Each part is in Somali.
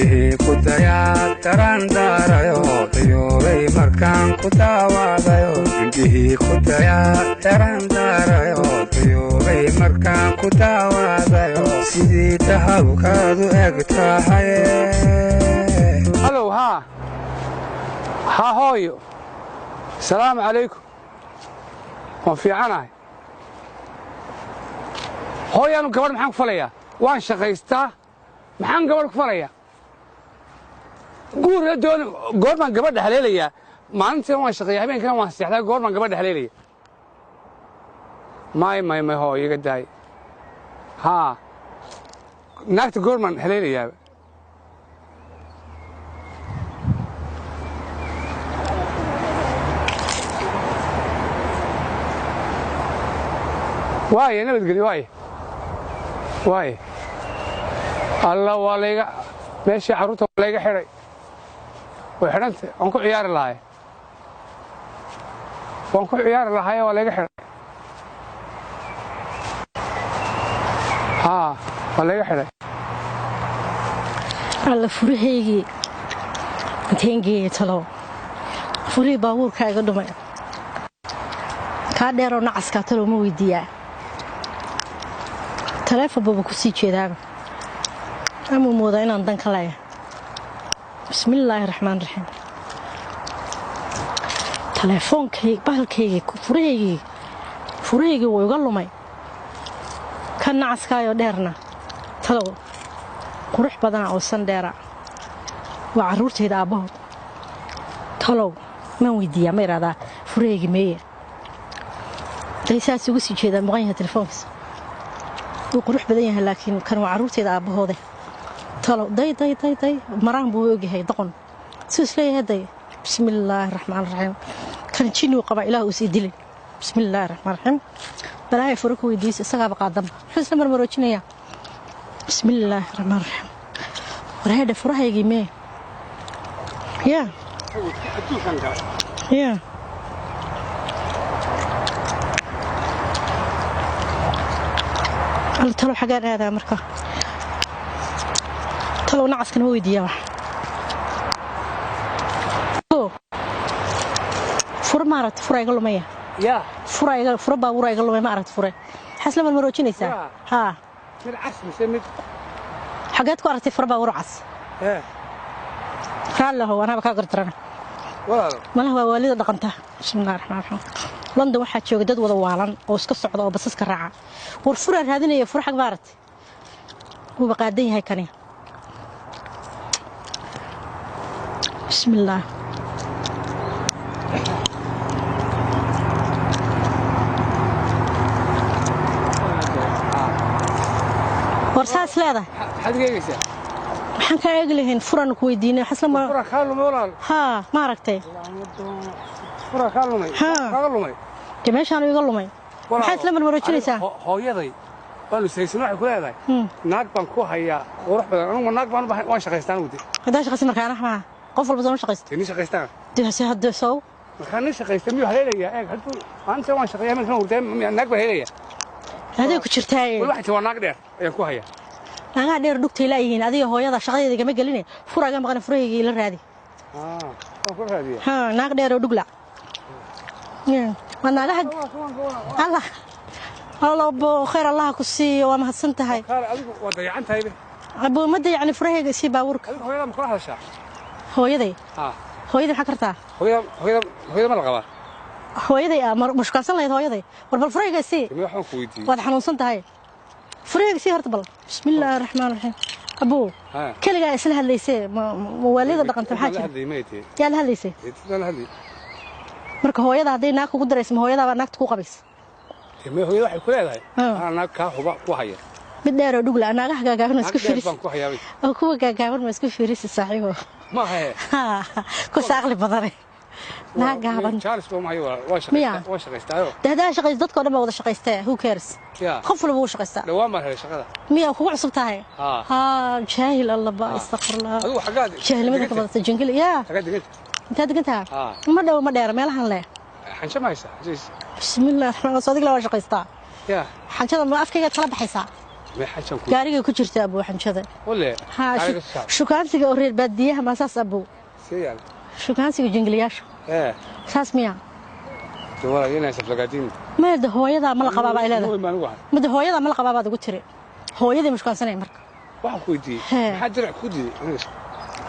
Indhihii ku dayaa darandaarayo, dayoobay markaan ku daawadayo. Indhihii ku dayaa darandaarayo, dayoobay markaan ku daawadayo. Sidii dahabkaadu eg tahaye. Halow, haa haa, hooyo, salaamu calaykum. Waan fiicanahay hooyaanu. Gabadh maxaan ku falayaa? Waan shaqaystaa, maxaan gabadh ku falayaa? Guur la doon, goor baan gabadha haleelayaa? Maalintiina waan shaqeeya, habeenkina waan seexdaa, goor baan gabadha haleelaya? May may may, hooyo, iga daay. Haa, naagta goor baan haleelayaa? Waaye, nabadgelyo. Waaye waaye, alla, waa layga meeshii carruurta waa layga xidhay, way xidhantay. Waan ku ciyaari lahay, waan ku ciyaari lahaye, waa layga xidhay. Haa, waa layga xidhay. Alla, furahaygii inteen geeyey talow? Furihii baabuurkaa iga dhumay. Kaa dheeroo nacaskaa talow ma weydiiyaa? Taleefon baba ku sii jeedaaba, amuu moodaa inaan dan ka leeyahay. Bismillaahi raxmaan raxiim. Taleefoonkayg, bahalkaygii, furahaygii, furahaygii wuu iga lumay. Ka nacaskaayoo dheerna talow qurux badana oo san dheera, waa carruurtayda aabbahood. Talow maan weydiiyaa? Ma idhahdaa furahaygi meeye? Day, saas ugu sii jeedaa, maqan yahay telefoonkiisa. Wuu qurux badan yahay, laakiin kan waa carruurtayda aabbahoode. Talow, day day day day, maraan buu ogyahay, doqon suu isleeyahay. Day, bismillaahi raxmaan raxiim, kan jinnigu qabaa, ilaah uu sii dilin. Bismillaahi raxmaan raxiim, balaahay furo ku weydiisa, isagaaba qaadanba, muxuu isla marmaroojinayaa? Bismillaahi raxmaan raxiim. Warheedhe, furahaygii mee? Yaa yaa, alla, talow xagaan aadaa marka? Talow nacaskan ma weydiiyaa wax? Furo ma aragti? Fura iga lumaya. Yaa? Fura iga, furo baabuura iga lumay, ma aragti fure? Maxaa isla marmaroojinaysaa? Haa. Mid cas mise mid? Xageed ku aragtay furo baabuur cas? Ee. Raalli ahow, anaaba kaa gardarana. Walaalo. Malaha waa waalida dhaqanta. Bismillahi raxmaan raxiim. London waxaa jooga dad wada waalan oo iska socda oo basaska raaca. War furaa raadinaya, fur xag ma aragtay? Wuuba qaadan yahay kani. Bismillaah. War saas leedahay. Maxaad iga eegaysaa? Maxaan kaa eegi lahayn? Furan ku weydiinay xasla ma. Fura kaa lumay, walaal? Haa, ma aragtay? Fura kaa lumay? Haa. Kaaga lumay? Dee meeshaan iga lumay, maxaa isla marmaroojinaysaa? Hooyaday baanu saysan, waxay ku leedahay naag baan ku hayaa qurux badan. Anugu naag baan u bahay, waan shaqaystaan ugu. Haddaa shaqaysa markaana maxaa qof walba soo shaqaysta? Dee nin shaqaystaan. Dee se hadde sow. Markaa nin shaqaysta miyuu haleelayaa? Eeg, hadduu maalinta waan shaqeeyaa, markaan hurdaa naag baan heleyaa. Aday ku jirtaaye. Wali waxay tii waa naag dheer ayaan ku hayaa. Naagaha dheer dhugtay laayihiin. Adiga hooyada shaqadeeda igama geline, furaaga maqan, furahayga ila raadi. Waan ku raadiyaa. Haa, naag dheer oo dhugla waa naagaha. Allah allo, bo khayr allaha ku siiyo, waa mahadsan tahay. Kaale, adigu waa dayacan tahay be. Abo, ma dayacni, furahayga isii baabuurka. Adigu hooyada ma kula hadashaa? Hooyaday? Haa. Hooyaday maxaa kartaa? Hooyada, hooyada, hooyada ma la qabaa? Hooyaday ah ma shukaansan lahayd hooyaday? War bal furahayga isii. Dee waxaan ku weydiiyey. Waad xanuunsan tahay, furahayga sii horta bal. Bismillaahi raxmaan raxiim. Abuu. Haa. Keligaa isla hadlaysee, ma waalida dhaqanta maxaa la jira? Hadlay ma tee? Yaa la hadlaysay? La hadlay. Marka hooyada hadday naag kugu darayso, ma hooyadaabaa naagta ku qabaysa? Dee ma hooyada waxay ku leedahay Ah. anaa naag kaa huba ku haya. Mid dheer oo dhugla, naagaha gaagaaban ma Naag isku dheer fiirisi. baan ku hayaa. Oo kuwa gaagaaban ma isku fiirisi, saaxiibo. Ma haye. Kusa aqli badane naag gaaban. Charles baa ma hayo, waa Miya? shaqaystaa, waa shaqaystaayo. Dee haddaa shaqayso, dadkoo dhan baa wada shaqaystee, who cares? Ya. Qof walba wuu shaqaystaa. Dhawaan baan helay shaqada. Miyaa kugu cusub tahay? Haa. Haa, jaahil alla ba, astaqfirullah. Adigu xaggaad Jaahilnimada ka degantay? badata jangil yaa. Xaggaad deganta? Intaa degan taha? Haa. Ma dhow, ma dheera, meelahan leh. Xansho ma haysaa? Xanshadiis. Bismillahi raxmaan raxiim. Adiga waa shaqaystaa. Ya. Xanjada ma afkaygaad kala baxaysaa? Gaarigay ku jirta abuu xanjada. Haa, shukaansiga oo reer baadiyaha maa saas abuu? Shukaansiga jingiliyaasha saas miya? Maya, hooyadaa ma la qabaabaa ay leedahay. Mada hooyadaa ma la qabaabaad ugu tiri. Hooyadii ma shukaansanaya marka?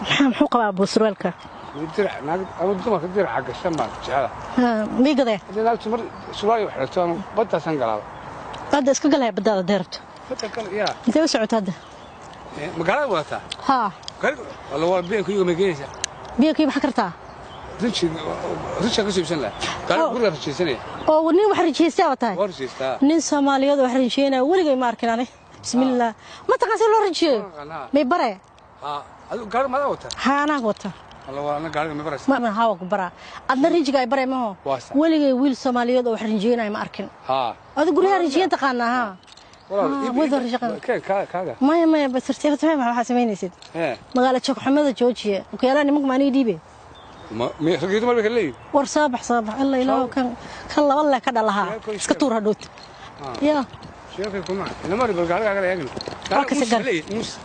Maxaa muxuu qabaa abuu surwaalka? Mii gadee hadda iska galaya baddaada deerabto. Intee u socota hadda? Magaalada wadataa? Haa. Biyankii maxaa kartaa? Rinjiga ka soo iibsan lahaa, guriga rinjiyeysanaya. Oo nin wax rinjiyeystaa tahay? Waa rinjiyeystaa. Nin Soomaaliyeed wax rinjiyeynaya weligay ma arkin ani. Bismillaah, ma taqaan si loo rinjiyeeyo? May bare. Adigu gaari madaa wataa? Haa, anaa wata. Alla, waa ana gaariga may baraysa? Ma haa, waa ku baraa. Adna rinjiga ay bare maho. Weligay wiil Soomaaliyeed oo wax rinjiyeynaya ma arkin. Adigu guryaha rinjiyen taqaanaa? Haa. Maya maya, basirtay waxaa samaynaysid. Magaala joogxumada joojiya, okiyaalaha nimanka ma aniga dhiibe. War soo bax, soo bax. Alla ilaahu, kan kan laba le ka dhalahaa iska tuur hadhowt ya.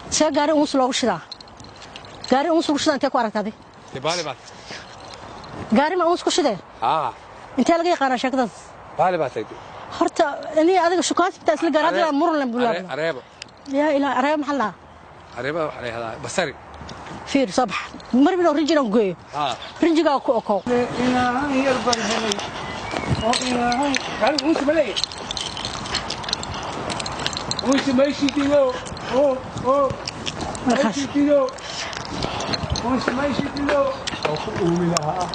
See gaari uus loogu shidaa? Gaari uus lagu shidaa intee ku aragta adi? Gaari ma uus ku shidee? Intee laga yaqaanaa sheekadaas? Horta ani adiga shukaansi intaa isla gaar hadda muran lan bulaabna. Yaa ilaa areebo maxaa lahaa? Areebada waxaa la yihahdaa basari. Fiir, soo bax mar inuu rinjigan geeyo. Rinjigaa ku okow. Inaan yar baan helay oo inaan gaariga uunsi ma leeyahay. Uunsi mayshidiyo oo oo mayshidiyo, uunsi mayshidiyo oo ku uumi lahaa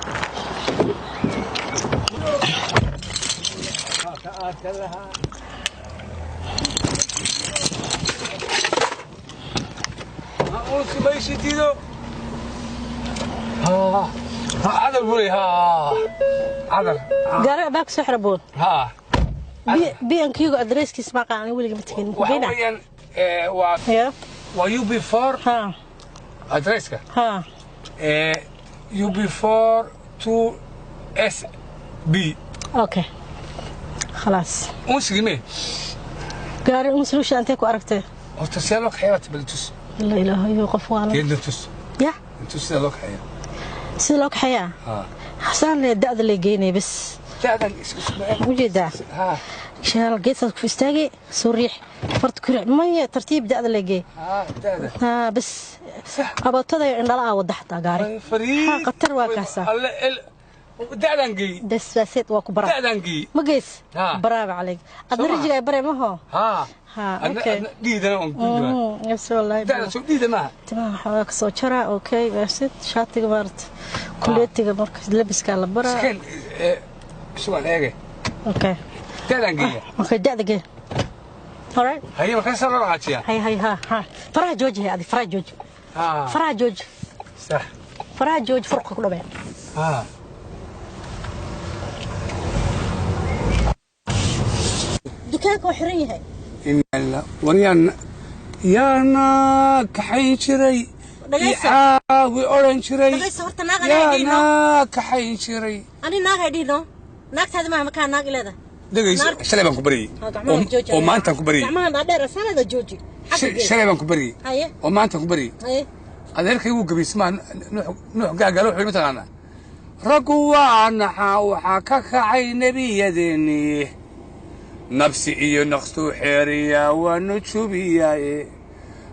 ka aarka lahaa. Uunsi mayshidiyo cadar buu leeyahay, cadar. Gaari baa ku soo xira boon. B&Q-ga adresskiis ma qaan, weliga ma tegin. Waxa weeyaan waa waa UB4 adresska. UB4 2 SB. Okay, khalaas. Unsigii mee? Gaari uunsi lusha intee ku aragtay? Horta see loo kaxeeyaa? Bal tus. La ilaaha iyo qof waala. Geedna tus. Ya. Tus sida loo kaxeeyaa. Sida loo kaxeeyaa? Xasaan le da'da lay geynay bas. Da'dan. Ujeedaa shaal geesaad ku istaagay, soo riix farta ku riix. Maya, tartiib, da'da lay geey. Haa, bas qabootada indhala aa wada xataa gaari. Haa, khatar waa kaasa. Da'dan geey. Bas baaseed waa ku baraa. Da'dan geey. Ma geys? Bravo calayk. Adna rijiga ay bare maho. Haa, okay, dhiidana on ku jira. Yes wallahi. Da'da soo dhiida maaha. Timaha waxaa ka soo jaraa. Okay, baaseed shaatiga maarta kuleetiga marka labiska la baraa. Iskeen sugan eege. Okay. Da'dan geeya. Okay, da'da geey. All right. Haye, markaa saa loo dhaqaajiyaa. Hay hay, ha ha, faraha jooji. Hay, adi faraha jooji. Faraha jooji. Sax. Faraha jooji, furqa ku dhamee. Dukaanka waa xiran yahay. War yaana kaxayn jiray, caawi odhan jiray, yaana kaxayn jiray. Ani naag hay dhihno, naagtaadi maaha makaa naag ileeda. Dhegayso, shalay baan ku baryey oo maantaan ku baryey. Gacmahan dhaadheer sanada jooji. Shalay baan ku baryey oo maantaan ku baryey. Adeerkay wuu gabaysmaa Nuux Gaagaalo, wuxuu mataqaanaa raggu waa naxaa waxaa ka kacay nebiyadeennii, nabsi iyo naqstuu xeeriyaa waanu jubiyaaye,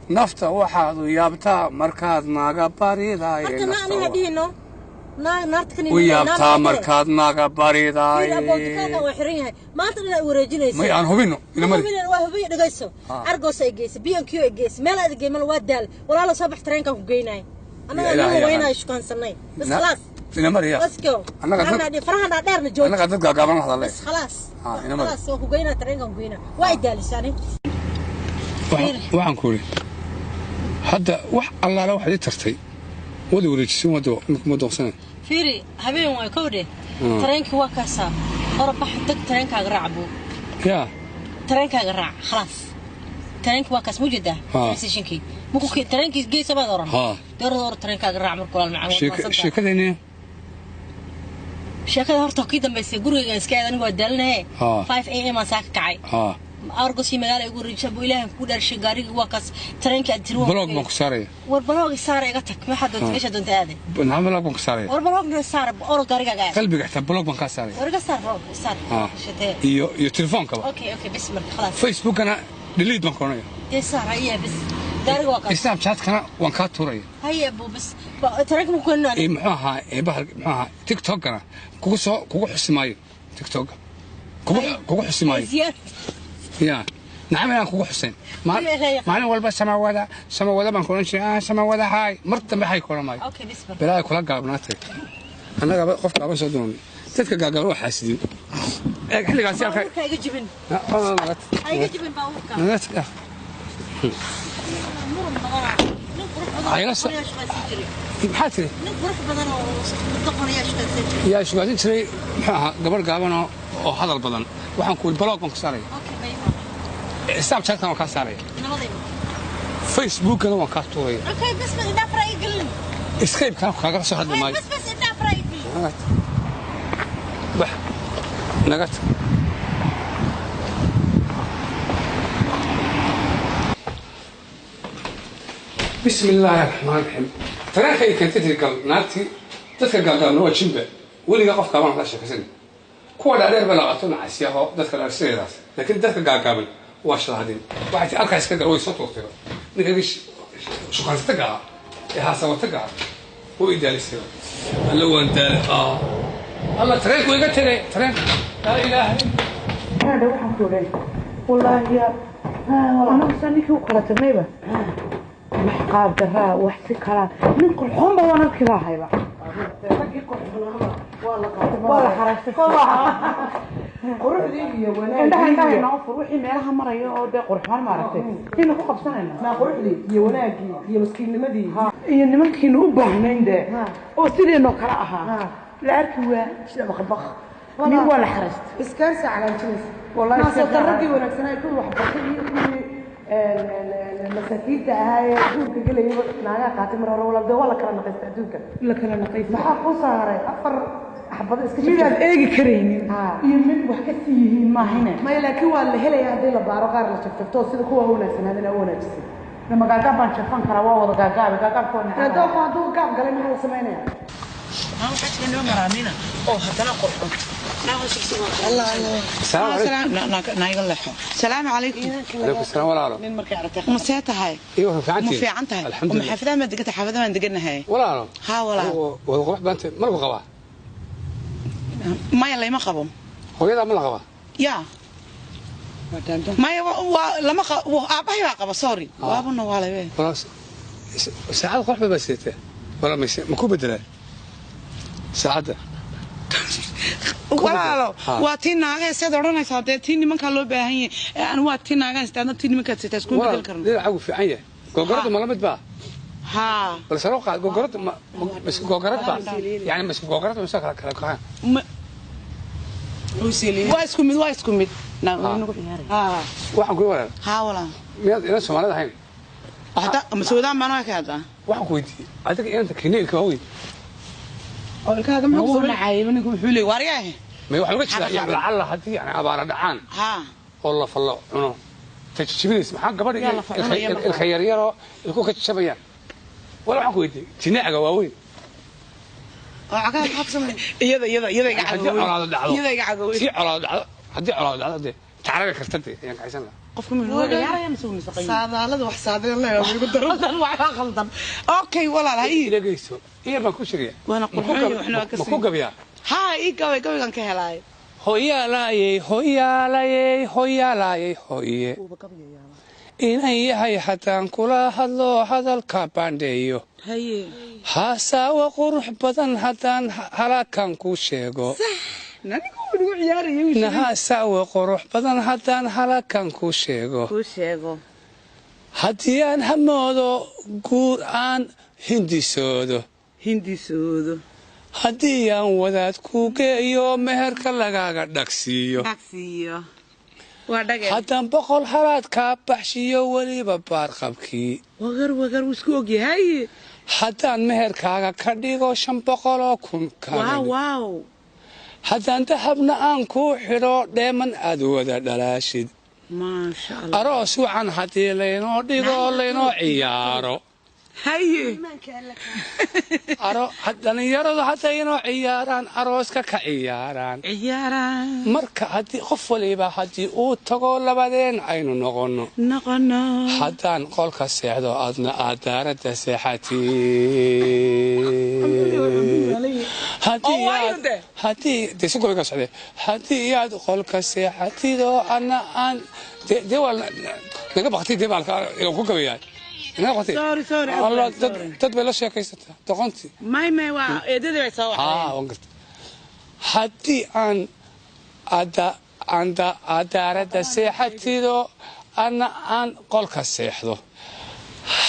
nafta waxaad u yaabtaa markaad naga baridaaye, u yaabtaa markaad naga baridaaye. May aan hubino. Waa hubiyo, dhegayso. Argos ay geysay, B&Q ay geysay, meel aad geey mal waa daal. Walaalo, soo bax, tareenkan ku geynay. Annaga nin weynaa shukaansanay bas, khalaas. Inamariya. Let's go. Farahan dheerna jooji. Annaga dad gaagaaban hadalay. Bas khalaas, khalaas, waa ku geynaa, tareenkan ku geynaa. Waa ay daalisani. Waxaan ku iri hadda wax allaala waxaad ii tartay wada wareejisin wada ma doqsanay. Fiiri, habeen waay kowdhe. Tareenkii waa kaasaa hore, bax, tag, tareenkaaga raac buu. Yaa. Tareenkaaga raac, khalaas. Tareenkii waa kaas, mujeedaa stationkii muku tareenkii geysa baad oran doorada hore, tareenkaaga raac marka walaal macaan. Sheekadayni. Sheekada horta kii dambaysay gurigayga iska aad, anigu waa daalinahe. 5 a.m. aan saa ka kacay. Argos magaala igu wareejisa buu Ilaahay ku dharshay gaariga waa kaas tareenka aad tiri. Block baan ku saaraya. War block saara, iga tag, maxaa doonta meesha doonta aaday. Nacam, block baan ku saaraya. War block saara, orod gaarigaaga aad. Qalbiga xitaa block baan kaa saaraya. War iga saar, block saar. Shitee. Iyo telefoonkaba. Okay, bas marka khalaas. Facebookana delete baan ku oranaya. Dee saar, haya, bas gaariga waa kaas. Snapchatkana waan kaa tuuraya. Haya buu, bas tareenka ma ku keenaa. Muxuu ahaa, bahal muxuu ahaa, TikTokana kugu soo kugu xusi maayo, TikTok kugu xusi maayo. Ya nacam, inaan kugu xusayn maalin walba samawada samawada baan ku odhan jiray. Samawada haay, mar dambe hay ku odhan maayo. Okay, bas marka. Balaa kula gaabnaatay, annagaba qof gaaban soo doonay, dadka gaagaaban waa xaasidin. Eeg xilligaasi halka. Baabuurka iga jibin, ha iga jibin baabuurka. Muran badanaa, nin qurux badan oo qonayaa shaqaysan jiray. Maxaa tiri? Nin qurux badan oo doqonayaa shaqaysan jiray. Yaa shugaasin jiray? Muxuu ahaa, gabadh gaaban oo hadal badan. Waxaan ku block baan ku saaraya. Okay, bay. Snapchatkan waan kaa saaraya. Nabadayba. Facebookana waan kaa tuuraya. Okay, bas bas, indhaha fara iga gelin. Skype-kana kaagala soo hadli maayo. Bas bas, indhaha fara iga gelin. Bax, naga tag. Bismi illaahi raxmaan raxiim. Tareenkay keentay tiri gal naagtii. Dadka gaagaabna waa jimba, weliga qof gaaban la sheekaysan. Kuwa dhaadheer baa la qato nacasyaho, dadka dhaadheer sideedaas, laakiin dadka gaagaaban waa shadaadin. Waxay tii halkaa iska gal, way soo tuurtay. Ninkagii shukansataga ah ee haasawataga ah wuu idaalisay. Alla waan daalay. Alla, tareenku iga tegay, tareenka, laa ilaaha illa. Hada waxaan ku odhan, wallaahi yaa anagu saa ninkii u kala tagnayba, wax qaab daraa, wax si kalaa, nin qurxoon ba waan arki lahayba. Waa la xaraystay. Quruxdii iyo indhaha indhaha wanaagii. Inoo fur wixii meelaha maraya oo dee qurxoon maaragtay inuu ku qabsanayna. Maa quruxdii iyo wanaagii iyo maskiinnimadii iyo nimankiinu u baahnayn dee oo sideenoo kale ahaa la arki waa baqbaq. Nin waa la xaraystay. Iskaarsa calaanjinaysa. Wallahi maasoo iskaarsa. Raggii wanaagsanaa, kuwii waxbartay iyo kuwii masaakiinta ahaa ee adduunka gelayay naagaha qaatay mar hore. Walaal dee waa la kala naqaysta adduunka. La kala naqaysa. Maxaa kuu soo haray? Afar xabado iska midaad jabjabay. Eegi karaynin iyo mid wax ka sii yihiin maahine. Maya, laakiin waa la helayaa haddii la baaro, qaar la jabjabto sida kuwa wanaagsanaadina u wanaajisay. Lama gaagaab baan jafan karaa, waa wada gaagaabe, gaagaabka waa neceb. Dooqa hadduu gaab galay, maxaa la samaynayaa? Waxaa jira niman maraamina oo haddana qurxon. Asalaamu calaykum. Naiga leexo. Salaamu calaykum. Calaykum salaam, walaalo. Nin markay aragtay. Ma see tahay? Iyo Ma fiicantiin? fiican tahay? Ma Alxamdulilah. xaafadaha ma deganta? Xaafadaha baan deganahay. Walaalo. Haa walaal. Wada qurux baantay, ma lagu qabaa? Maya, layma qabo. Hooyadaa ma la qabaa? Yaa maya, lama qabo, aabbahay baa qaba, sorry, waabuna waalay. Walaal, saacad qurux badan baa sidatee walaal, mayse ma ku bedelaa saacadda? Walaalo. Ha. Waa tii naagahe, seed odhanaysaa dee tii nimankaa loo baahan yahay. Ee, anu waa tii naagahan sitaadna, tii nimankaad sitaa iskuma Walaal, bedel karno. dhinacaagu fiican yahay. Googoradu ma la mid baa? Haa. Bal saro qaad googoradu. Ma isku googorad baa yani? Ma isku googorad mise kala kala? Waa isku mid, waa isku mid. Haa. Waxaan kuyi walaal. Haa walaal. Miyaad inan Soomaalida ahayn? Hadda masawidaan baan ka haddaa. Waxaan ku weydiiyey adiga inanta kiniinka waa weyn. Oo ilkaaga muxuu soo dhacay? Ninku muxuu leeyahay? Waariyaahe. May waxaan uga jeedaa yani lacalla haddii yani abaara dhacaan haa oo la fallo cuno tajijibinaysa, maxaa gabadha Yaa la facunaya markaa. Ilka yaryaroo ilku ka jajabayaan. Walaal, waxaan ku weydiiyey jinaaga waa weyn. Oo cagaha maxaa ku sameeyay? Iyada iga Haddii cagowey. colaado dhacdo, Iyada iga cagowey. tii colaado dhacdo, haddii colaado dhacdo dee tacrabi karta dee ayaan kacaysan lahaa. Qofka muxuu ciyaaraya mise uu nisaqay? Saadaalada wax saadeen la igu daro. Qaldan, waxbaa qaldan. Okay walaal, ha ii Dhegeyso, iya baan ku sheegaya. Waana qurxoon yahay, waxna waa ka Ma ku sii. gabiyaa? Haa, ii gabay, gabaygan ka helaay. Hoyaalayey, hoyaalayey, hoyaalayey, hoye inan yahay, haddaan kula hadlo hadalka baandheeyo, haye haasaawo qurux badan haddaan halaakan kuu sheego. Nanigu wuu igu ciyaarayay. Nahasaawo qurux badan haddaan halaakan kuu sheego, kuu sheego. Haddii aan hamoodo guur aan hindisoodo, hindisoodo, haddii aan wadaad kuu geeyo meherka lagaaga dhagsiiyo, dhagsiiyo, waa dhageen. Haddaan 100 halaad kaa baxshiyo weliba baarqabkii, wagar wagar, wuu isku ogyahay. Haddaan meherkaaga ka dhigo 500,000 kaaga waaw dhigo. Waaw. Haddaan dahabna aan kuu xidho dheeman aad wada dhalaashid. Maasha Allah. Aroos wacan haddii laynoo dhigo laynoo ciyaaro. Haye. Aro dhalinyaradu hadday inoo ciyaaraan arooska ka ciyaaraan. Ciyaaraan. Marka haddii qof waliba haddii uu tago labadeen aynu noqonno. Noqono. Haddaan qolka seexdo adna aad daaradda seexatid. Oo waayo dee. Haddii dee si gobolka socdee haddii aad qolka seexatid oo adna aan dee waa naga baqtay dee baalka ku gabayahay. Naga baqtay. Sorry, sorry, Allah, Abdul, sorry. Dad bay la sheekaysataa doqontii. May waa eedadii bay soo wacday. Haa, waan gartay. Haddii aan adaaradda seexatido adna aan qolka seexdo.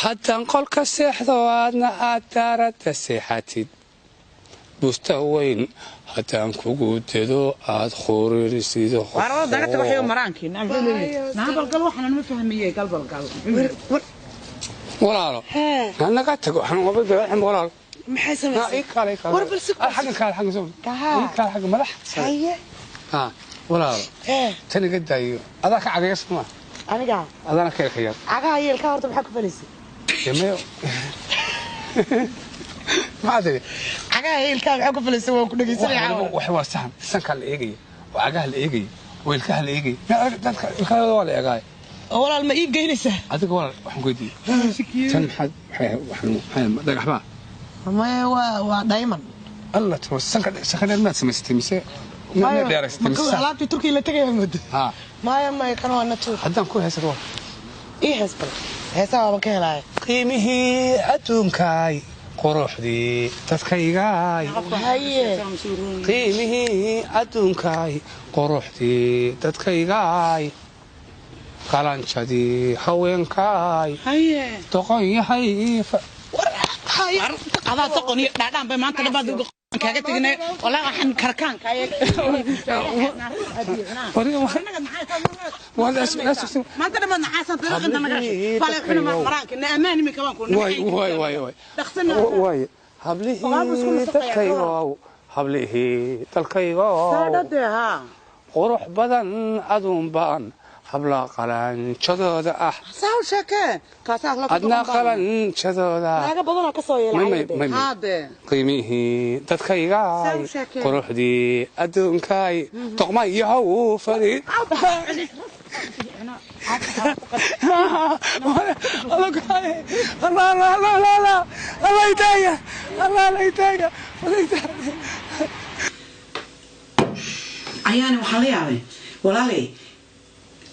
Haddaan qolka seexdo adna aad daaradda seexatid. Busta weyn haddaan kugu dedo aad khuririsid. Waarada daga tago waxay maraankii. Naa muxuu leeyahay? Naa balgal waxaan ma fahmiyay gal balgal. Walaalo. Naga tago waxaan uga bixin walaalo. Maxay Naa samaysay? ii kaale ii kaale. War bal si Xaggan kaale xaggan soo. Haa. Ii kaale xaggan madax. Haye. Haa, walaalo. Hee. Tan iga daayo. Adaa ka cagaya soo ma. Aniga Adana ka yar. cagaha yeelka horta maxaa ku falaysay? Mayo. Maxaa tiri? Cagaha yeelka maxaa ku falaysay? Waan ku dhegeysanaya caawa. Wax waa saxan. Sanka la eegaya. Oo cagaha la eegaya. Oo ilkaha la eegaya. Dadka ilkahooda waa la eegaay. Oo walaal ma ii geynaysaa? Adiga walaal waxaan ku weydiiyey. Tan maxaad waxay dhagax baa? Maya waa diamond. Allah tuma sanka sanka dheer maad samaysatay mise ma dheeraysatay mise? Alaabtii Turkiga la tagaya muddo. Haa. Maya kan waa natuur. Haddaan ku heysado waa. Ii hees bal. Heesaha waaban ka helaaya. Qiimihii adduunkaay quruxdii dadkaygaay. Haye. Qiimihii adduunkaay quruxdii dadkaygaay. Qalanjadii haweenkaay. Haye. Doqon yahay Adaa doqon iyo dhaadhaan bay maanta dhabaad uga kaaga tegnay. Walaa waxaan karkaanka ayaga. Maanta dhabaad nacaasan dariiqinta naga gashay. Falay xuna maraanka na ammaan iminka baan ku waay waay waay waay. Dhaqsana. Waay hablihii dadkaygow hablihii dalkaygow Saadhade haa. Qurux badan aduun baan habla qalanjadooda ah. Saa u sheekee. Kaasaa la Adna qalanjadooda. Naaga badanaa ka soo yeelay. May may may. Haade. Qiimihii dadkaygaay Saa u sheekee. Quruxdii adduunkaay doqma yahow fariid. Allah Allah Allah Allah Allah Allah itaaga Allah Allah itaaga Allah itaaga. Ayaani waxaan la yaabay walaalay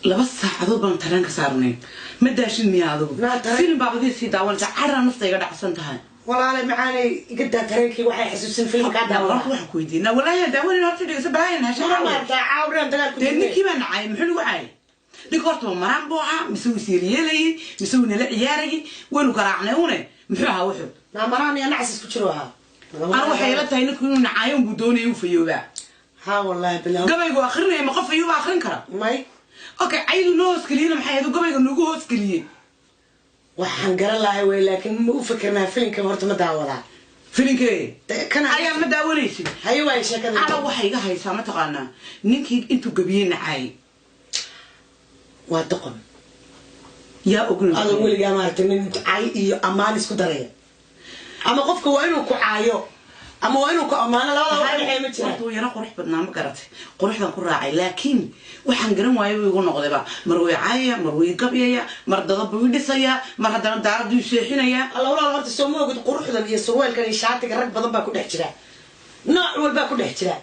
2 saacadood baan tareenka saarnay. Ma daashin miyaa adigu? Naa tareen- Film baa badii sii daawanaysa carra nafta iga dhacsan tahay. Walaalay macaanay iga daa tareenkii waxay xasuusin filmkaa Warka daawada. waxaan ku weydiiyey. Naa walaahi daawanin horta dhegeyso balaayan hesha. Maxaa maartaa caawraan dagaal ku Dee jirnay. ninkii baa nacay muxuu nagu caayay? Ninka horta ma maraan buu ahaa mise wuu siiriyeelayay mise wuu nala ciyaarayay waynu garaacnay une muxuu ahaa wuxuu? Naa maraan iyo nacas isku jiro ahaa. Anigu waxay ila tahay ninku inuu nacaayo unbuu doonayay uu fayoobaa. Haa wallaahi bilaa. Gabaygu akhrinaya ma qof ayuuba akhrin kara? May. Okay, caydu noo hoosgeliyena maxay ahayd gabayga noogu hoosgeliyey? Waxaan garan lahay wey laakiin ma u fikirnaa filimka horta ma daawadaa. Filinkee? Kana Ayaan ma daawanaysid. Haye waay sheekada. Ana waxay iga haysaa mataqaanaa ninkii intuu gabiyey nacaayay. Waa doqon. Yaa ogna. Adoo weligaa maaragtay nin cay iyo ammaan isku daraya. Ama qofka waa inuu ku caayo ama waa inuu ku ammaano labada wax dhexeeya ma jiraan. Horta wuu yaro qurux badnaa ma garatay. Quruxdan ku raacay laakiin waxaan garan waayay buu igu noqdayba. Mar way caayaya, mar way gabyaya, mar dadab buu i dhisayaa, mar haddana daaraduu i seexinayaa. Alla walaal horta soo ma ogid quruxdan iyo surweelkan iyo shaatiga rag badan baa ku dhex jira. Nooc walbaa ku dhex jira.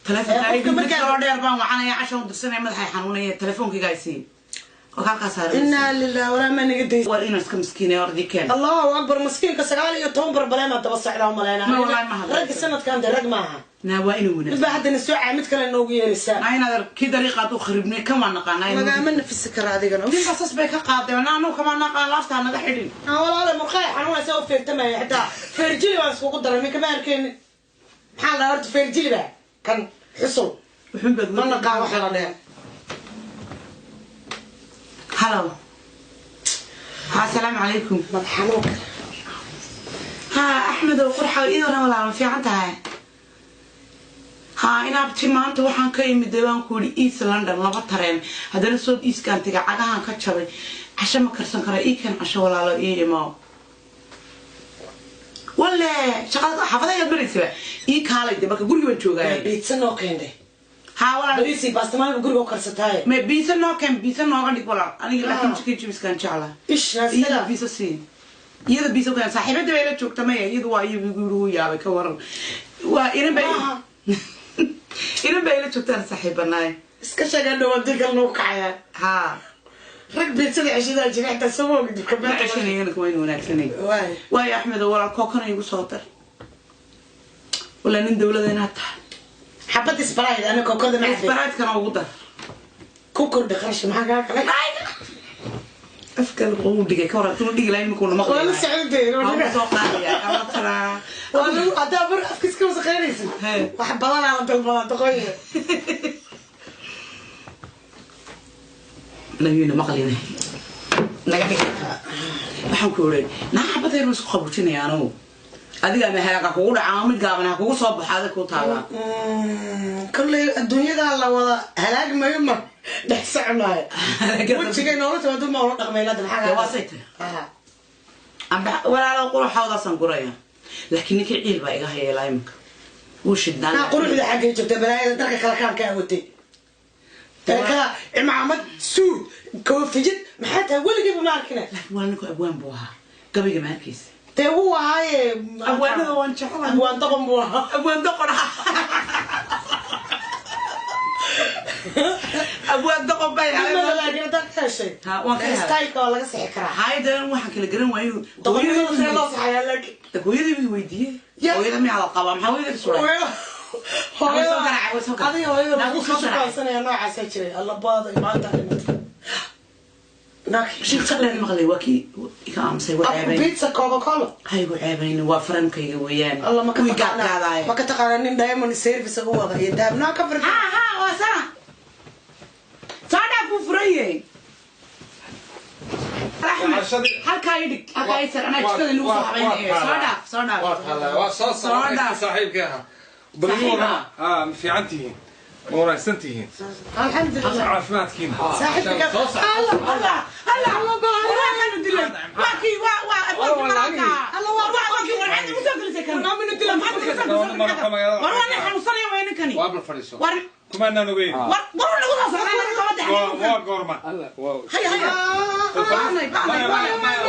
Taleefonka Qofka markaa loo dheer baan wacanaya cashan u dirsanaya madaxay xanuunaya taleefonkayga i siin. Oo halkaas saaran. Innaa lillaah walaa ma naga daysa. War inuu iska miskiinay ordii keen. Allahu akbar miskiinka 19 barbaleema daba socdaa u malaynaa. Ma wallaahi ma hadlayso. Ragga sanadkan dee rag maaha. Naa waa inuu Mid wanaagsan. baa haddana soo caay mid kale noogu yeeraysaa. Naa inaad kii dariiqa hadduu kharibnay kan waan naqaanaa. Lagaama nafisi kara adigana. Ninka sas bay ka qaaday naa anuu kama naqaan laaftaa naga xidhin. Aan walaale murqaha xanuunaysa u feertamaya xitaa feerjili baan iskugu daray minka ma arkeynin. Maxaa la dhahaa horta feerjili baa kan xusul. Wuxuun baad Ma naqaan waxa la dhahaa. Hello. ها السلام عليكم. Madax xanuunka. ها أحمد وقرحة إذا ولا ما في عنتها. Haa, inaabti maanta waxaan ka imid baan ku yidhi East London, 2 tareen, haddana South Eastkaan tegay, cagahaan ka jabay, casho ma karsan kara, ii keen casho walaalo, ii imow walle, shaqada xaafadayaad maraysaba, ii kaalay de, marka guriga baan joogaay. Pizza noo keentay. Haa walaal. Bariisi baastamaanba guriga u karsataaye. Me pizza noo keen, pizza nooga dhig walaal, aniga laakiin chicken chipskaan jeclaa. Isha. Iyada pizza sii, iyada pizza keen, saaxiibada bay la joogta. Maya, iyadu waa iyagu igu yidhi, wuu yaabay, ka waran, waa inan bay, inan bay ila joogtaan saaxiibanaay. Iska sheegaa dhawaan dil noo kacayaa. Haa. Rag pizzada ceshadaa jira xitaa, soo moogid. Ma ceshanayana, wayna wanaagsanay. Waay. Waayo Axmed oo walaal, kookana igu soo dar walaa, nin dawlada inaad tahay. Xabad Sprite, ana kookada ma cabay. Sprite-kana ugu dar. Ku kordhi qarash, maxaa kaa kale? Afka uu dhigay, ka waran tuu dhigi lahayn imikuu nama. Waa la socday. Waa soo qaadaya ama taraa. Waa lagu haddaa bar afka iska wasaqeynaysid. Hee. Wax badanaa la dalbadaa doqonya. Nabiyuna maqlina naga dhig. Waxaan ku oray naa, xabad yar isku qaboojinaya anigu, adiga ama halaaga kugu dhaca ama mid gaaban ha kugu soo baxo, adig kuu taabaa. Kolley adduunyadaa la wada halaagmayo, ma dhex soconaayo wejigay noola timaado, ma ula dhaqmayna hadda, maxaa Dee waa say tahay. Amba walaalo, quruxoodaasaan guraya, laakiin ninkii ciil baa iga hayeelaa imika, wuu shidnaa. Naa quruxda xaggay joogta? Balaayada dharka kala kaankaa watay ka, cimaamad, suud, koofiyad, maxaa tahay? Weligiiba ma arkina. Laakiin waa ninku abwaan buu ahaa, gabayga ma arkaysa? Dee wuu ahaaye. Abwaanada waan jeclahay. Abwaan doqon buu ahaa. Abwaan doqon, abwaan doqon bay Nimada laakiin haddaad ka heshay. Ha, waan ka helay. Styleka waa laga sixi karaa. Haydan waxaan kala garan waayo. Doqonnimada see loo saxayaa laakiin? Hooyadii bay weydiiyey. Ya. Hooyada miyaa la qabaa? Maxaa hooyada ka suray? Hooyada. Way soo garaacay, way soo garaacay. Adiga hooyada Naa lagu soo garaacay. shukaansanaya noocaasaa jiray, alla baada maanta dhimatay. Sheekh dheer maqlay, waa kii iga aamusay, waa ceebayn. Pizza, Coca Cola. Ha igu ceebayn, waa farankayga weeyaan. Alla ma ka Wii taqaanaa? gaadgaadaaye. Ma ka taqaanaa nin diamond service ugu wada iyo dahabnaa ka farta? Ha ha, waa sana, soo dhaaf, wuu furan yahay Axmed, halkaa ii dhig, halkaa ii sar, anaa jikada lagu soo habaynaya. Soo dhaaf, soo dhaaf. Waa taallaa, waa soo Soo dhaaf. saaxiibkii ahaa. Saaxiib ah. Ha, ma fiican tihiin? Ma wanaagsan tihiin? Alxamdulilah. Caafimaadkiina? Saaxiibka. Soo sax. Allah Allah Allah Allah, waa kanu dilay, waa kii, waa abwaanki maralka. Alla, waa waa kii warcad ugu soo gelisay kan. War, minu dilay. Maxaad ugu soo gelisay? War waa nin xanuunsanaya, waa ninkani. Waa bal fadhiiso. War Kumaanaan ogeyn. war war, nagu soo socdaa, naga kama Waa daxay. waa goorma? Waa Haya haya. Maya, maya, maya,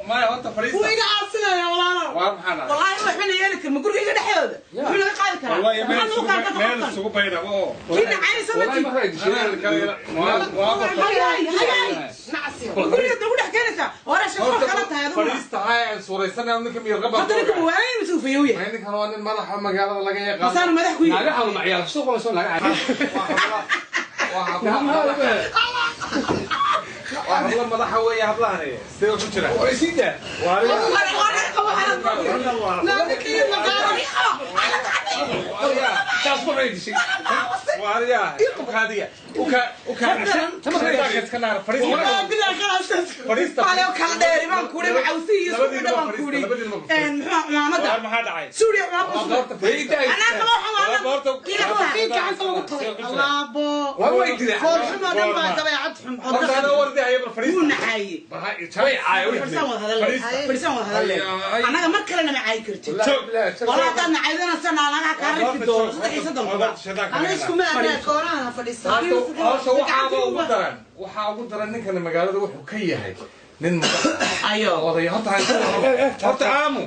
maya, horta fadhiista. Wuu iga caabsinaya walaalo. Waa maxaa dhacay? Wallaahi waxba yeeli kar ma gurigayga dhexdooda muxuu naga qaadi karaa? Wallahi meel Maxaa nagu isugu qaadi meel kartaa? isugu bayda oo Kiina caynaysa ma والله jiro. ما خرج شيء. Waa bal Hayay hayay. Nacsi. Guriga nagu dhex keenaysaa hore shaqo kala tahay adigu. Fadhiista, haya, aan suuraysanay ninka miyir qaba. Hadda ninka muwaayay inuu fayow yahay. Ninkan waa nin madaxa magaalada laga yaqaan. Masaanu madax ku yahay. naga xanuun ciyaal suuq waa soo naga Waa waa habla madaxa weeye hablahani, sidee ku jira? way sii daa. Waa War war naga qabo xarad. Ninkii maqaaro. taas ma xidhi Waariyaa ukaadiya uka uka iska naar fadhiista. Bilaa kalaas. Fadhiista. Wale kala dheeri baan kuuri, waxaa iyo suuqa baan kuuri. Muxuu cumaamada? Waar maxaa dhacay? Suuriya cumaamada. Anaa qabo cumaamada. Kii gacanta lagu talay allaabo. waa way dilay. Foolxumo dhan baa dabeecad xun oo Horta dhaqan. anaa wardi haya, bal fadhiista. Wuu naxaayey. Way caay. Fadhiisaan wada hadalne. Fadhiisaan wada hadalne. Annaga mar kalena ma caayi kartid. Walaa haddaad nacaydana naagaha kaa rifi doono 33 kuba. Ana iskuma anaa koonaha fadhiista. Hawsha waxaaba ugu daran, waxaa ugu daran ninkana magaalada wuxuu ka yahay nin madax Ayo. odaya. Horta horta aamu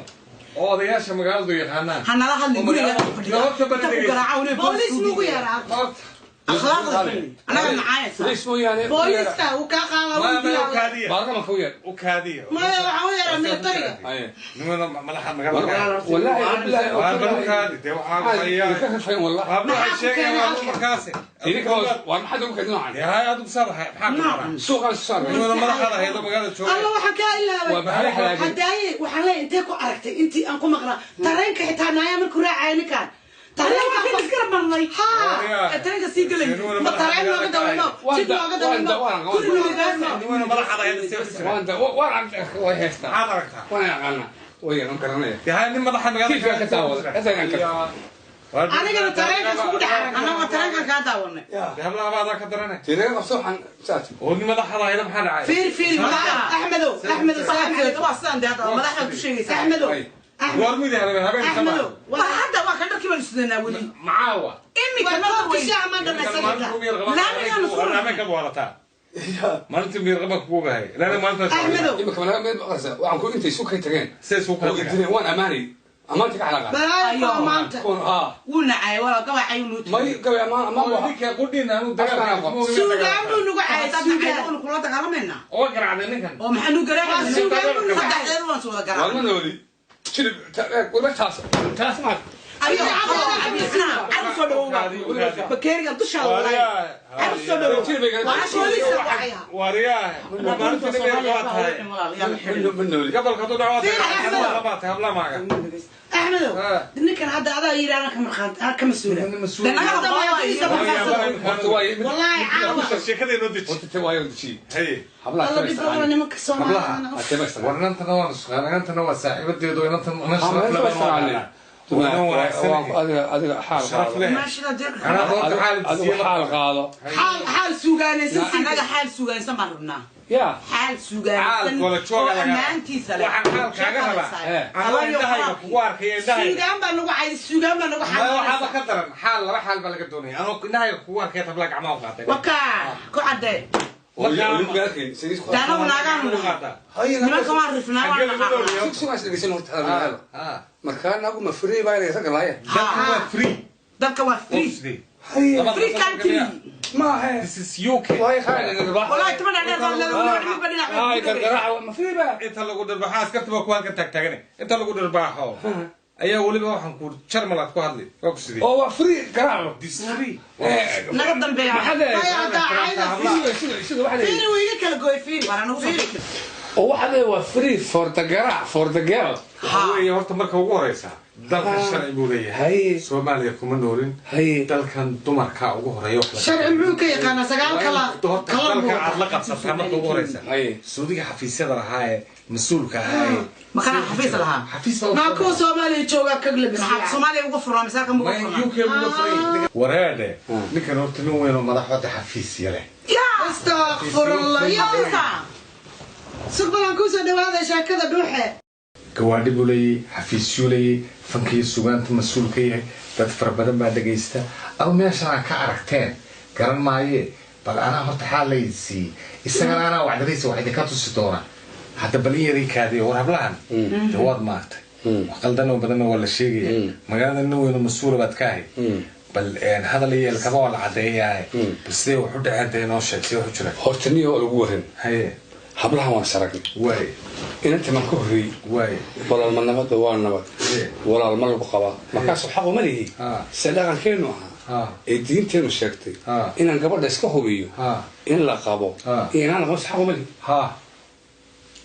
oo odayaasha magaaladu yaqaanaan. Ha nala hadlin, guriga fadhiga. Horta bal Inta ku garaaca weliba. Booliis mugu yaraa. Horta Akhlaaqda xun. Annaga nacaayaysa. ليش مو يعني Booliiska uu kaa qaadaa, ma wuu ma dilaa. ukaadiya. baarlama ku yar. Ukaadiya. Maya, waxaan u yaraa militariga. ay nimana madaxa magaalada. والله بالله. Waa bal ukaadi dee, waxaa hayaa. ka والله. Hablo waxay sheegayaan waa markaasi. idinka waa maxaad ugu kadin Dee hay, adigu saadahay, maxaa ku daran? suuqa soo Nimana madaxaada haydo magaalada jooga. Alla, waxaan kaa ilaabay. Waa maxay xalaagay? Hadaaye waxaan leeyahay, intee ku aragtay intii aan ku maqnaa tareenka xitaa naaya markuu raacaya ninkaan Tareenka tareenka iskala marnay. Haa. Ee tareenka sii galay. Ma tareen looga dawayno, jid looga dawayno, guri looga dawayno. Nimana madaxaada haydo see ku jira? waan waan way haystaa. Maxaad aragtaa? waan aqaana, way yaqaan garanaya. Dee hay, nin madaxa magaalada Tiifka ka daawada, asagaan ka. Anigana tareenka iskugu dhex aragnay. Annaga tareenkan kaa daawanay. Hablaha baadaa ka daranay. Tiinaga qabso waxaan saas. Oo nin madaxda ahayda maxaa dhacay? Fiir fiir Axmedow, Axmedow, salaam calaykum. Waa sidaan dee hadda madaxda ku sheegaysaa. Axmedow, Goor mid helay habeen Axmedow. Waa hadda waa kan dharkii baan sudanaa weli. Macaawa. Imika marka Koobkii shaaha maan dhammaysan kartaa. Laamiga ka walataa. Maalintii miirqaba kugu gahay. Laana maalinta. Axmedow. Imika malaga mid maqlaysa waxaan ku intay isu kay tageen. Say soo kala tageen. Waan amaanay. Amaanti ka xalaqa. Balaayo maanta. Wuu nacay wala gabacay uu nuuti. May gabay amaan amaan waa ninka qudhin aanu dagaal. Suugaan buu nagu cayay suugaan. Suugaan kula dagaalamayna. Oo garaacday ninkan. Oo maxaa nu garaacay? Suugaan buu nagu cayay. Saddexdeed waan soo wada garaacay. Waan nooli. Jilib wala taas. Taas ma. Ayo, ayo soo dhawow. Bakeeriga dusha walaay. Ayo soo dhawow. Waa booliis wacaya. Wariyaa. Maalintii miirqaba tahay. Gobolka tu dhawaad. Habla tahay habla maaga. Axmedow, ninkan hadda adaa yidhi anaa ka markhaanti, anaa ka mas-uula. Wallaahi caawa. Sheekada inoo deji. Horta waa yar deji. Haye. Hablaha Alla dhib badan nimanka Soomaaliya. War inantana waa nusqaan, inantana waa saaxiibadeedu, inantan una sharaf leh baan u aqaanaa. Adiga adiga xaal qaado. Adiga xaal qaado. Xaal xaal suugaanaysan. Anaga xaal suugaanaysan baan rabnaa. Ya. Xaal suugaanaysan. Oo ammaantiisa leh. Waxaan xaal kaaga rabaa. Anoo indhahayga kugu arkaya indhahayga. Suugaan baa nagu cayay, suugaan baa nagu xaal. Waxaaba ka daran xaal laba xaal baa laga doonaya. Anoo indhahayga kugu arkaya tabla gacmaha u qaatay. Wakaa ku caddee. Daanagu naagaanu nimanka waan rifnaa waan dhaqaaqnaa. Markaa nagu ma free baa inay ragga laayeen. Dalka waa free. Dalka waa free. Free country. Maahe. This is UK. Wallahi toban dheer baan leedahay midba dhinac Ay gargaraac ma free baa. Inta lagu dharbaaxo askarta baa ku halkan taagtaagane. Inta lagu dharbaaxo ayaa weliba waxaan ku jarmalaad ku hadli. Waa ku sidee. Oo waa free garaaco. This free. Naga dambeeya. Maya hadda cayda free. Fiiri wuu iga kala gooy fiiri. Oo waxa leeyahay waa free for the garaac for the girl. Weeye horta marka ugu horeysa dalka sharci buu leeyahay. Soomaaliya kuma noolin. Dalkan dumarka ugu horeeya wax la Sharci muxuu ka yaqaanaa sagaal kala kala dalka aad la qabsataa marka ugu horeysa. Suudiga xafiisyada lahaa ee mas-uulka ahaa ee Makana xafiis lahaa. Xafiis Maa kuwa Soomaaliya jooga ka labis. Maxaa Soomaaliya uga furaa misaaka uga furaa. UK uga furay. Wareede ninkan horta nin weyn oo madaxda xafiis yale. Ya astaghfirullah. Ya Suq badan ku soo dhawaada sheekada dhuuxe. Gawaadhi buu leeyahay, xafiisyuu leeyahay, fankiyo sugaanta mas-uul ka yahay, dad fara badan baa dhagaysta. Adu meeshan ka aragteen garan maaye, bal anaa horta xaal la siiyey. Isagana anaa wacdadiisa wax idinka tusi doona. Hadda bal in yaray kaadiyo war hablahan. Dee waad maartay. Wax qaldan oo badanna waa la sheegaya. Magaalada nin weyn oo mas-uula baad ka ahayd. Bal hadal iyo eelkaba waa la caddeeyahay. Bal sidee wax u dhaceen dee inoo sheeg, sidee wax u jiraan. Horta niyo oo lagu warin. Haye. Hablahan waan saragnay. Waay. Inanta maan ka horreeyey. Waay. Walaal ma nabad waa nabad. Walaal ma lagu qabaa. Markaas xaq uma lihi. Se dhaqankeenu ahaa. Ee diinteenu sheegtay. Inaan gabadha iska hubiyo. In la qabo. Iyo inaan aqoon xaq uma lihi.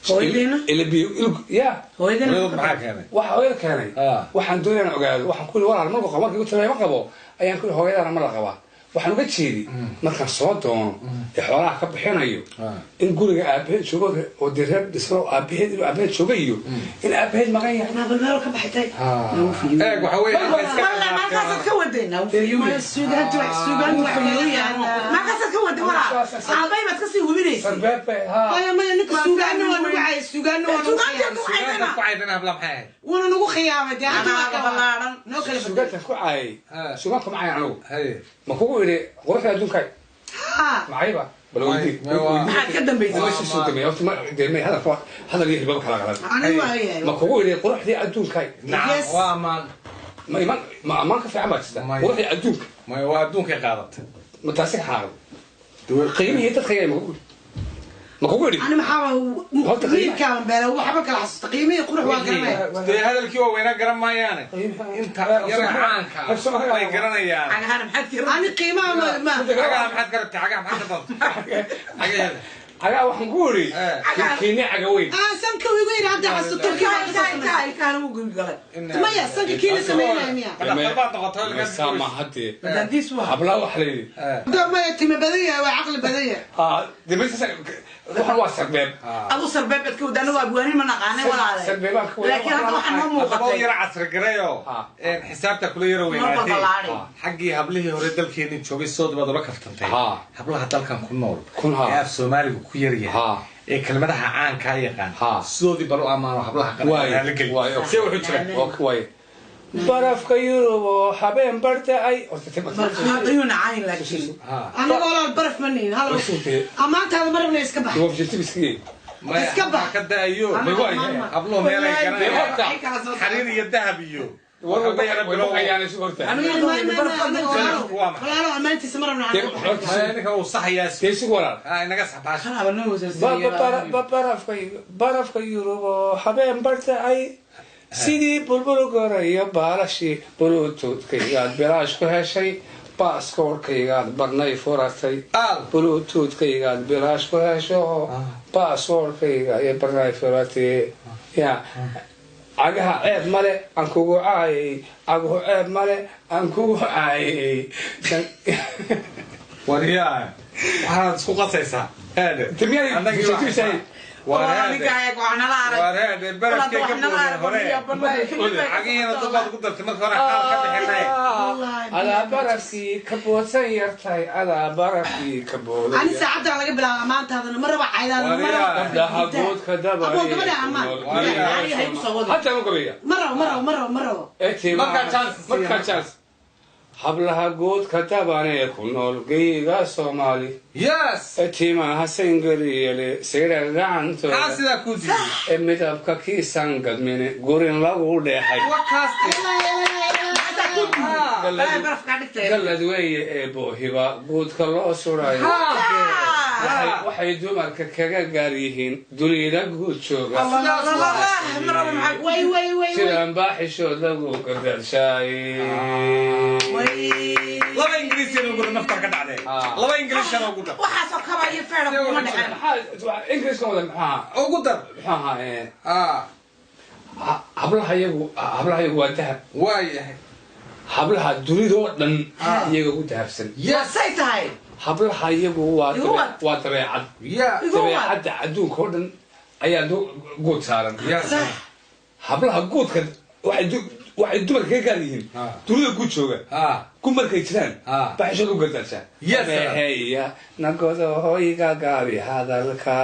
Hooyadeena? Ila biyo ya. Hooyadeena maxaa keenay? Waxa hooyada keenay. Waxaan doonaya inaan ogaado. Waxaan ku yidhi walaal ma lagu qabo. Markii ugu ma qabo. Ayaan ku yidhi hooyadaana ma la qabaa. Waxaan uga jeedi markaan soo doono ee xoolaha ka bixinayo in guriga aabaheed joogo oo dee reer dhisan oo aabaheed inuu aabaheed jooga iyo in aabaheed maqan yahay. Bal meel ka baxtay. Eeg waxa weeye Wallahi markaasaad ka wadeen. Suugaanta wax suugaanta wax Markaasaad ka wadeen walaa. Aabay baad ka sii hubinaysay. Sarbeeb bay haa. Maya maya ninka suugaanna waa nagu cayay suugaanna waa nagu Suugaanta ku Sugaanta ku caydana habla maxay ahayd? Wuuna nagu khiyaamay dee hadda waa Anaaga ka ballaaran. Noo kala bedel. Suugaanta ku caayay. Suugaanta ma cayan anigu. Haye. Ma kugu idhi quruxda adduunka Haa. macayba bal weydii. Maxaad ka dambaysay? Ma soo dambeeyay horta ma dee hadal hadal iyo hilbaba kala qalan. Anigu waa yahay. Ma kugu idhi quruxdii adduunka. Nacam waa amaan. Ma iman ma amaan ka fiican baa jirta. Quruxdii adduunka. Maya waa adduunkay qaadatay. Ma taasi ka xaaran. Qiimihii dadka ayaa ma kugu idhi. Ma kugu idhi. Ani maxaa wiilkaan beela waxba kala xasuusta qiimihii qurux waa garanaya. Dee hadalkii waaweynaa garan maayaane. Inta yara caanka ah way garanayaan. Cagahana maxaad ka Ani qiimaha ma Cagaha maxaad ka rabtay? Cagaha maxaad ka doontay? Cagaheeda. Cagaa waxaan ku iri kiini caga weyn. Sanka wigu yidhi hadda xasuusto Ilkaha lagu gulgalay. Maya, sanka kii la sameynaya miya? Sama hadee. Madaandiis waa. Hablaha waxa la yidhi. Maya, time badan yahay, waa caqli badan yahay. Waxaan waa sarbeeb. Adu sarbeeb ka wadaana waa abwaanin ma naqaanay walaale. Sarbeebaan ka wadaa. Laakiin hadda waxaa noo muuqatay. Yara casri gareeyo xisaabta kula yara weynaatay. Xaggii hablihii hore dalkeeni joogay sood baad ula kaftantay. Hablaha dalkan ku nool ee af Soomaaligu ku yar yahay ee kelmadaha caanka yaqaan sidoodii bal u amaano hablaha qaran see wuxuu jira. Waay barafka Yurub oo habeen bartay. Ayuu nacayn laakiin. Anaga walaal baraf ma nihin. Hal amaantaada ma rabna, iska bax. Iska bax. Ka daayo habluhu meelay garanayaan xariir iyo dahab iyo walaalo amaantiisa ma rabna. Ninka uu saxayaa inaga saxbaash. Barafka Yurub oo habeen bartay sidii bulbul gorayo baalashii buluutuudkaygaad bilaash ku heshay baaskoorkaygaad barnay furatay buluutuudkaygaad bilaash ku hesho baaskoorkayga iyo barnay furatay ya cagaha ceeb male aan kugu caayay caguhu ceeb male aan kugu caayay. Waryaa waxaad isku qasaysaa adaa barafkii ka boodsan yartahay adaa barafkii ka boodan. Ani saacaddan laga bilaabo amaantaadana ma raba, caydaadana ma raba. Gabdhaha guudka dabahadda u gabeeya. Ma rabo, ma rabo, ma rabo, ma rabo. Markaa chance hablaha guudka dabanee ku nool geyga Soomaali timaha sangariyele sira gacantooda ee midabka kiisan gadmine gurin lagu dheexay gallad weeye ee boohiba guudka loo surayo waxay dumarka kaga gaar yihiin dunida guud jooga sidaan baaxishood lagu gardarshaay. Laba ingiriisina ugu dar naftar ka dhacday. Laba ingiriisina ugu dar. Waxaas oo kaba iyo feera kuma dhaceen. Ingiriiska wada maxaa ugu dar? Maxaa hablaha iyagu waa dahab. Waayahay. Hablaha dunida oo dhan iyaga ugu dahabsan. Say tahay. Hablaha iyagu waa dabeecad. Dabeecadda adduunka oo dhan ayaa guud saaran. Hablaha guudka waxay dumarka kaga gaar yihiin dunida guud jooga ku markay jiraan baxishood u gardaarsaa. Heya nagodohoyga gaabi hadalka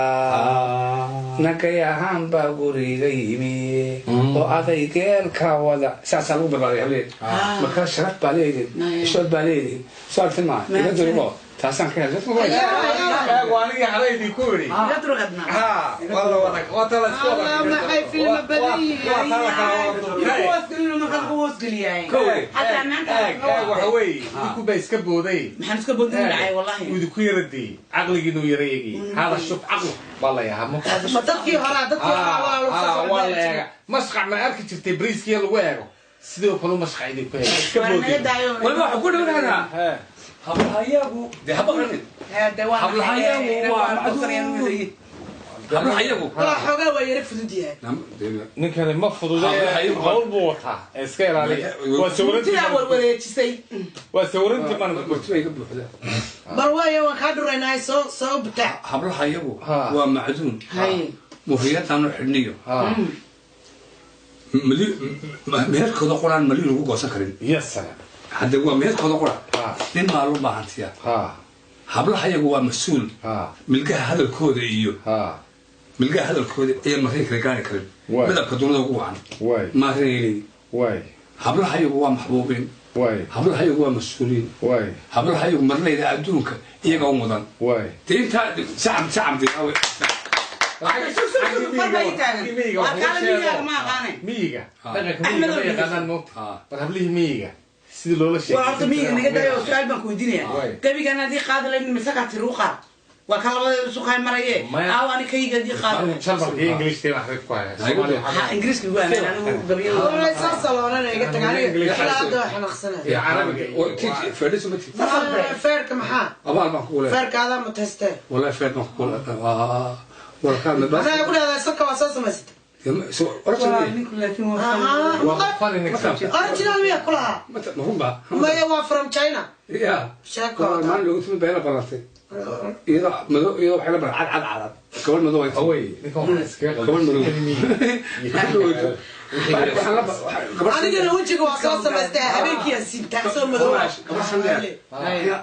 nagay ahaan baa guriga yimi oo aday geelka wada saasaa lagu barbaaray hableed. Markaa sharaf baa leedihin, xishood baa leedihin, soo artin maaha iga durugo taasaan ka helay. Anigii halaydii ku yidhi maxay filma badan yihiin. Waxa weeye idinku baa iska booday. Maxaan iska boodin dhacay wallahi. Idinku yaradii caqligiinu yara eegay hada shuf caqlu baa la yahaa. Ma dadkii horaa waa la eega mashqac ma arki jirtay briiskiya lagu eego sidoo kale mashqac idinku eega iska boodin. Waliba waxaan ku dhawanaynaa hablahayagu dee hablahayagu waa macduur. Hablahayagu walaa xoogaa waa yara fudud yahay. Ninkani ma fudude hawl buu wataa iska ilaaliya. Waa sawirtidaa warwareejisay. Waa sawirantii mana murtibayga buuxda. Bal waayo waan kaa dhuraynaa soo butaac. Hablahayagu waa macduun muhriyadaanu xidhniyo meherkooda quraan malin lagu goosan karin. Hadda waa meherkooda qura nin maa loo baahantiyaa. Hablaha iyagu waa mas-uul milgaha hadalkooda iyo milgaha hadalkooda ayaan marin kale gaari karin midabka dunida ugu wacan maarinayleeyi. Hablaha iyagu waa maxbuubiin. Hablaha iyagu waa mas-uuliin. Hablaha iyagu marlayda adduunka iyaga u mudan. Dee intaa sacab sacab miyiga dhaqanka miyiga ma yaqaanaan moogta war hablihii miyiga sidii loola sheegay. War horta miyiga naga dayo, su'aal baan ku weydiinayaa. Gabigan haddii qaadi lahayd mise kaa tiri u qaad. Waa ka labadeedu suqay maraye. Maya. Aaw ani kayga dii qaado. Jarmalka iyo Englishta waxbay ku hayaan. Soomaaliya Ha Ingiriiska ugu aamin anigu gabyada. Wallahi soo saloonana iga tag aniga. Ilaa hadda waa xanaaqsanaya. iyo carabiga iyo- Feedhisu ma tigi. Feerka maxaa? Abaal baan kugu leeyahay. Feerka adaa mutaystee. Wallahi feed baan kugu leeyahay. Warkaan ma Anaa ku dhahdaa sanka waa soo samaysatay. Original. Ninku laakiin waa Ahaa. Waa funny ninka. Original miyaa ku lahaa? Ma runba? Maya waa from China. Ya. Sheeko. Maalin loogu timid baa ila balantay. Iyadoo madow, iyadoo waxay la balan cad cad cad. Gabadh madow ay tahay. Awey, ninkan waxaa iskaga qaldan. Gabadh madow. Waxaan la gabadh Anigana wejiga waa soo samaystay habeenkii aan siibtaa soo madow. Gabadh sandheer.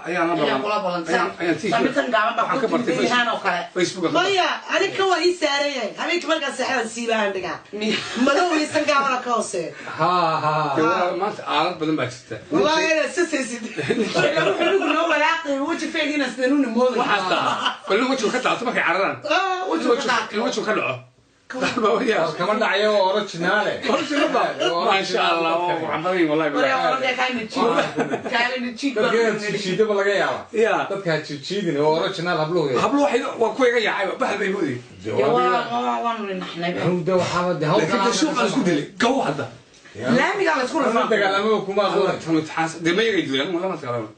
Ayaan la Ayaa kula balan. balantay. Ayaan tii. Samitan gaaban baa Waxaan ka ku bartay timid oo kale. Facebook. Maya aniga waa ii saaran yahay habeenkii markaan seexdaan siibahan dhigaa. Madow iyo san gaabana ka hooseeya. Ha ha. Maanta aalad badan baa jirta. Wallahi inaad sasaysid. Wuxuu ninku noo walaaqay weji feegiina sideen u nimooday. Waxaas taa. Bal in wejigu ka daato markay cararaan. In wejigu ka dhaco. Kama dhacayo oo originale. Maasha Allah, waxaan badan yahay wallahi. Waryaa orodee kaayna jiig. Kaayna jiig baa Dadka inaad jijiidaba laga yaaba. Ya. Dadka ha jijiidin oo original habluhu. Hablo waxay waa kuwa iga yaacay bahal bay moodayeen. Waanu ninaxnay. Anigu de waxaaba de hawl Laakiin de suuqa isku dilay gaw hadda. Laamigaa la isku Lama rafaa. dagaalamaba kuma aqoonay. Tan imtixaan de ma iga dileen lama dagaalamo.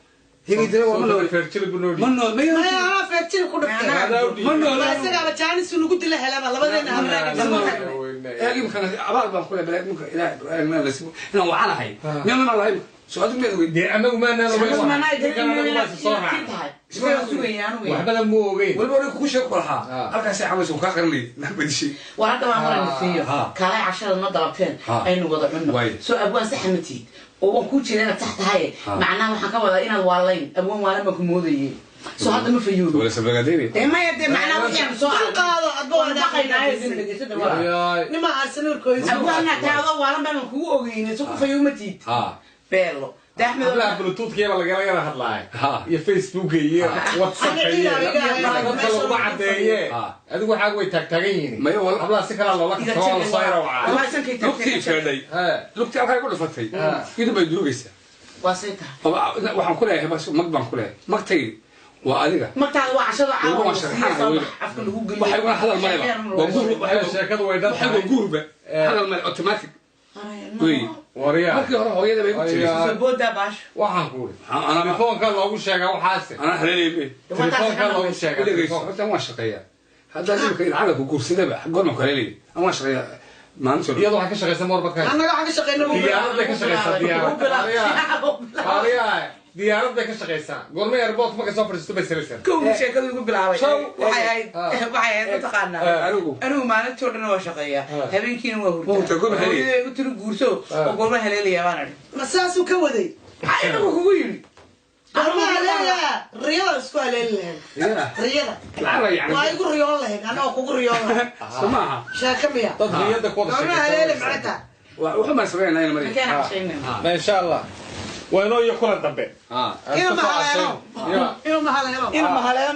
Iga dileen waa ma nool. Feerjili buu noo Ma nool ma iga Maya anaa feerjil ku dhiftay. ma nool. Waa isagaaba jaanis lagu dila helaba labadeena habraaga isku xirnay. Eeg imkana abaal baan ku leeyahay imka ilaahay ma la sibo inaan wacanahay. Miyaan ma lahayn. Soo adigu meed Dee anagu maanaan ogeyn. Anagu maanaan Ninkan anagu ogeyn. waa soo raacay. Tahay. Isagaa sugaya anigu. Waxbana muu ogeyn. waliba hore kugu sheeg qolxaa. Halkaas ay xamayso ka qarinay la bedishay. War hadda waan waran siiyo. Ha. Kaalay cashada ma dalabteen. Ha. Aynu wada cunno. Waay. Soo abwaan sax ma tiid. Oo waan kuu jeedaa inaad sax tahay. Macnaha waxaan ka wadaa inaad waalayn. Abwaan waalan baan ku moodayay. Soo hadda ma fayoobi. Wala sabagadeeri. Dee maya dee macnaha wixii aan soo Dul qaado adba waa baqaynaayo idin dhegeysada walaa. Yaay. Nima arsenuurkooda. Abwaanna taado waalan baan kugu ogeynay. Soo ku fayoobi ma tiid. Ha. Beelo. Dee Axmed Hablaha Bluetooth-keeba lagala yara hadlaaya. Ha. Iyo Facebook-a iyo WhatsApp-ka iyo dadka laguma caddeeye. Ha. Adigu waxaagu way taagtaagan yihiin. Maya wal- Hablaha si kalaa loola Iga kasoo la soo yara wacaa. Wallahi sankay Lugtii feedhay. He. Lugtii halkaa ku dhufatay. Iyadu bay duugaysaa. Waa say tahay. Waxaan ku leeyahay bas mag baan ku leeyahay. Magtay waa adiga. Magtaada waa cashada caawa. Waa sharaxan weliba. Afka lagu geliyo. Waxay una hadal maleba. Waa guur Waxay sheekadu way dhan waxay tahay. waa guurba. Hadal male automatic. Wey. Waryaa. Markii hore hooyada bay ku tiri. Waryaa. Soo boodaa baash. Waxaan ku uri. Anaa Telefoonka loogu sheegaa waxaase. anaa haleelay. Telefoonka loogu sheegaa. Dhegeyso, horta waan shaqeeyaa. Haddaan imika lacag ku guursadaba goorma ku haleelay. Aan waan shaqeeyaa maalinta. Iyadu waxay ka shaqaysaa moor badka. Annaga waxaan ka shaqeynaa Diyaarad bay ka shaqaysaa diyaarad. Waryaa. Diyaarad bay ka shaqaysaa. Goorma airport markay soo fadhiisato bay salaysaa. Kow sheekadu igu bilaabay. Waxay ahayd waxay ahayd mataqaanaa. Anigu Anigu maalintii oo dhan waa shaqeeyaa. Habeenkiina waa Waa hurtaa, goorma haleelaya. Hooyaday igu tiri guurso oo goorma haleelaya baan idhi. Ma saasuu ka waday. Maxaa inagu kugu yidhi? Goorma haleelaya riyada isku haleeli lahayd. yaa Riyada. lacag yani. Waa igu riyoon lahayd anaa kugu riyoon lahayd. Soo maaha. Sheeko miya. Dad riyada ku wada Goorma haleeli macanta. Wuxuu ma sameynaa in Maria. Markaan cashaynayna. Ma insha Allah. Waa inoo iyo kulan dambe. Ah. Inuu mahaleelo. Ya. Inuu mahaleelo. Inuu mahaleelo.